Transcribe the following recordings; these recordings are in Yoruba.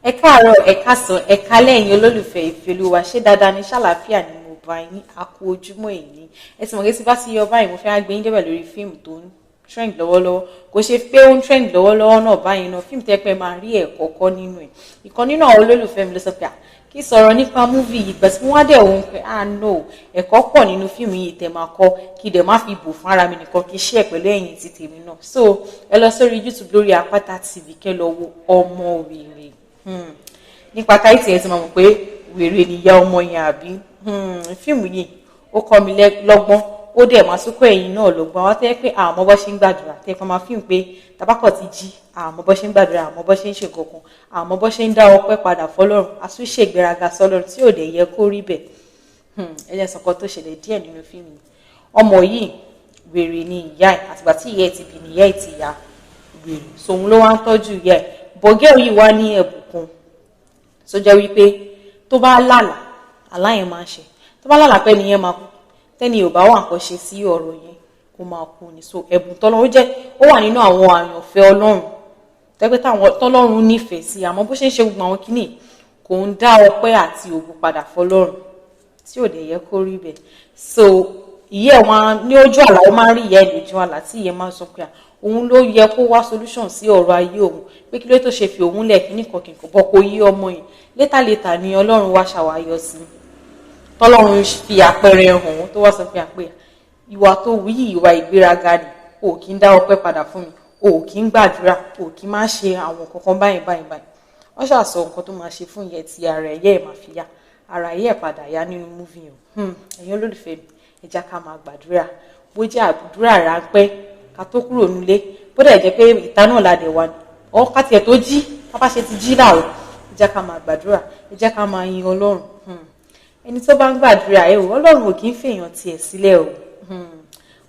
Ẹ káàárọ̀, ẹ káàsán, ẹ káalẹ́, ẹ̀yin olólùfẹ́ Ìfẹ́olúwa. Ṣé dáadáa ní, ṣàlàáfíà ni mo bá yín? A kú ojúmọ́ èyí. Ẹ ti mọ̀ pé tí bá ti yọ báyìí, mo fẹ́ wá gbé yín débẹ̀ lórí fíìmù tó ń trend lọ́wọ́lọ́wọ́. Kò ṣe pé ó ń trend lọ́wọ́lọ́wọ́ náà báyìí náà, fíìmù tẹ́ pé máa rí ẹ̀kọ́ kọ́ nínú ẹ̀. Ìkan nínú àwọn olólùfẹ́ mi ló sọ pé kí sọ̀rọ̀ nípa movie yìí pẹ̀sí wọ́n á dẹ̀ òun pé, ah no, ẹ̀kọ́ pọ̀ nínú fíìmù yìí tẹ̀ máa kọ́, kí dẹ̀ má fi bò fún ara mi nìkan, kí share pẹ̀lú ẹ̀yin ti tèmi náà. So ẹ lọ sórí YouTube lórí Apata TV, kẹ́ lọ wo Ọmọ Wèrè. Nípa title ẹ ti máa mọ̀ pé wèrè nìyá ọmọ yẹn, àbí? Fíìmù yìí ó kọ́ mi lọ́gbọ́n, ó dẹ̀ máa tún kọ́ ẹ̀yin náà lọ́gbọ́n. Àwọn tẹ́ pé àmọ́ bọ́ ṣe ń gbàdúrà, tẹ́ kọ́ máa fíìmù pé tabakọ̀ ti jí, àmọ́ bọ́ ṣe ń gbàdúrà, àmọ́ bọ́ ṣe ń ṣe nǹkan, àmọ́ bọ́ ṣe ń dá ọpẹ́ padà fọlọ́run, àtúnṣe ìgbéraga sọlọ́run tí ò dẹ̀ yẹ kó rí bẹ́ẹ̀. Ẹ jẹ́ sọ̀kan tó ṣẹlẹ̀ díẹ̀ nínú fíìmù yìí. Ọmọ yìí, wèrè ni ìyá ẹ̀. Àtìgbà tí ìyá ẹ̀ ti bí ni ìyá ẹ̀ ti ya wèrè, sòun ló wá ń tọ́jú ìyá ẹ̀. Bọ̀gẹ́ yìí wá ní ẹ̀bùn kan tó jẹ́ wípé tó bá lálàá, àlá yẹn máa ń ṣe. Tó bá lálàá pé nìyẹn máa kú, tẹ́ni ò bá wà nǹkan ṣe sí ọ̀rọ̀ yẹn, ó máa kú ni. So ẹ̀bùn tọ́lọ́run ó jẹ́, ó wà nínú àwọn àyànfẹ́ Ọlọ́run tẹ́pẹ́ táwọn tọ́lọ́run nífẹ̀ẹ́ sí. Àmọ́ bó ṣe ń ṣe gbogbo àwọn kíní, kò ń dá ọpẹ́ àti ògo padà fọlọ́run, tí ò dẹ̀ yẹ kó rí bẹ́ẹ̀. So ìyẹ́ wọn ní ojú àlá, ó máa ń rí ìyá ẹ̀ lójú àlá, tí ìyẹn máa ń sọ pé òun ló yẹ kó wá solution sí ọ̀rọ̀ ayé òun, pé kí ló tó ṣe fi òun lẹ̀, kíní kan kìnkan bọ́ kó yí ọmọ yìí. Later later ni Ọlọ́run wá ṣàwáyọ sí, tọ́lọ́run fi àpẹẹrẹ hàn, tó wá sọ pé àpẹ ìwà tó wí yìí, ìwà ìgbéraga ni. O kì í dá ọpẹ́ padà fún mi, o kì í gbàdúrà, o kì í máa ṣe àwọn kankan báyìí báyìí báyìí. Wọ́n ṣàṣọ nǹkan tó máa ṣe fún ìyẹn tí ara ẹ̀yẹ́ ẹ̀ máa fi yá, ara ẹ̀yẹ́ ẹ̀ padà yá nínú movie yẹn. Ẹ̀yin olólùfẹ́ mi, ẹ jẹ́ ká máa gbàdúrà, bó jẹ́ àdúrà ráńpẹ́ ká tó kúrò nílé, bó dẹ̀ jẹ́ pé ìta náà la dẹ̀ wà ní ọ́, ká tiẹ̀ tó jí, ká bá ṣe ti jí láàrọ̀, ẹ jẹ́ ká máa gbàdúrà, ẹ jẹ́ ká máa yin Ọlọ́run. Ẹni tó bá ń gbàdúrà ẹ o, Ọlọ́run ò kí ń fèèyàn tiẹ̀ sílẹ̀ o.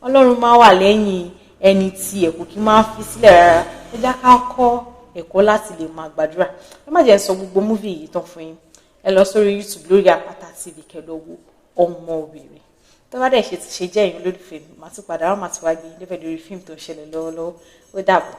Ọlọ́run máa wà lẹ́yìn ẹni tiẹ̀, kò kí máa fi sílẹ̀ rárá. Ẹ jẹ́ ká kọ́ ẹ̀kọ́ láti lè máa gbàdúrà. Ẹ má jẹ́ ń sọ gbogbo movie yìí tán fún yín. Ẹ lọ sórí YouTube lórí Apata TV, kẹ́ lọ wo Ọmọ Wèrè. Tó bá dẹ̀ ṣe ti ṣe jẹ́, ẹ̀yin olólùfẹ́ mi, màá tún padà wá, màá tún wá gbé yín débẹ̀ lórí fíìmù tó ń ṣẹlẹ̀ lọ́wọ́lọ́wọ́. Ó dàbọ̀.